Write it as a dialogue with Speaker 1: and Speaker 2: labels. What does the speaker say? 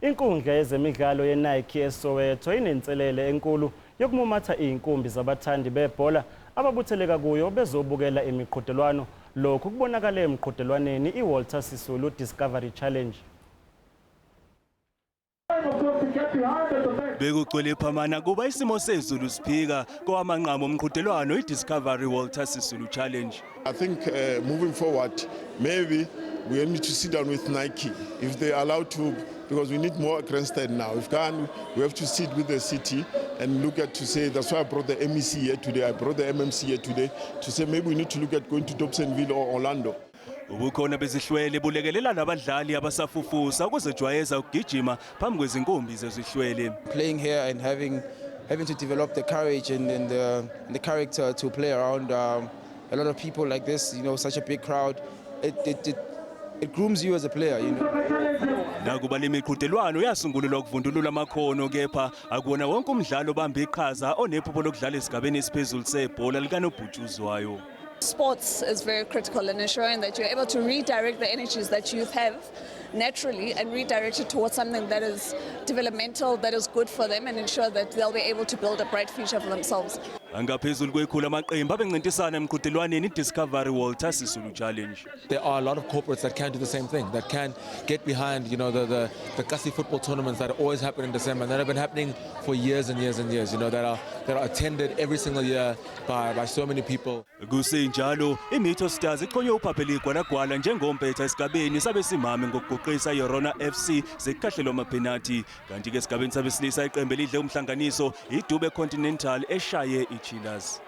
Speaker 1: Inkundla yezemidlalo yeNike eSoweto inenselele enkulu yokumumatha izinkumbi zabathandi bebhola abathutheleka kuyo bezobukela imiqhudelwano lokhu kubonakale emqhudelwaneni iWalter Sisulu Discovery Challenge.
Speaker 2: Bekugcwele phamana kuba isimo sezulu siphika kowamanqamo omqhudelwano iDiscovery Walter Sisulu Challenge.
Speaker 3: I think moving forward, maybe we need to sit down with Nike if they are allowed to, because we need more grandstand now. If can, we have to sit with the city and look at to say, that's why I brought the MEC here today, I brought the MMC here today, to say maybe we need to look at going to Dobsonville or Orlando.
Speaker 2: Ubukhona bezihlwele bulekelela nabadlali abasafufusa ukuzejwayeza ukugijima phambi kwezinkumbi zezihlwele.
Speaker 4: Playing here and having to develop the courage and the character to play around a lot of people like this, you know, such a big crowd, it grooms you as a player, you know.
Speaker 2: Nakuba lemiqhudelwano yasungulelwa ukuvundulula amakhono kepha akuwona wonke umdlalo obambe iqhaza onephupho lokudlala esigabeni esiphezulu sebhola likanobhutshuzwayo.
Speaker 5: Sports is very critical in ensuring that you're able to redirect the energies that you have naturally and redirect it towards something that is developmental, that is good for them, and ensure that they'll be able to build a bright future for themselves.
Speaker 2: Angaphezulu kwekhulu amaqembu abencintisana emqhudelwaneni iDiscovery Walter Sisulu Challenge.
Speaker 6: There are a lot of corporates that can do the same thing, that can get behind, you know, the Kasi football tournaments that always happen in December and that have been happening for years and years and years, you know, that are attended every single year by so many people.
Speaker 2: Kusenjalo, iMitho Stars iqonywe uphapheli igwalagwala njengompetha esigabeni sabesimame ngokuguqisa iRona FC sekhahlelwa amapenalty, kanti ke esigabeni sabesilisa iqembu elidle umhlanganiso iDube Continental eshaye iChillers.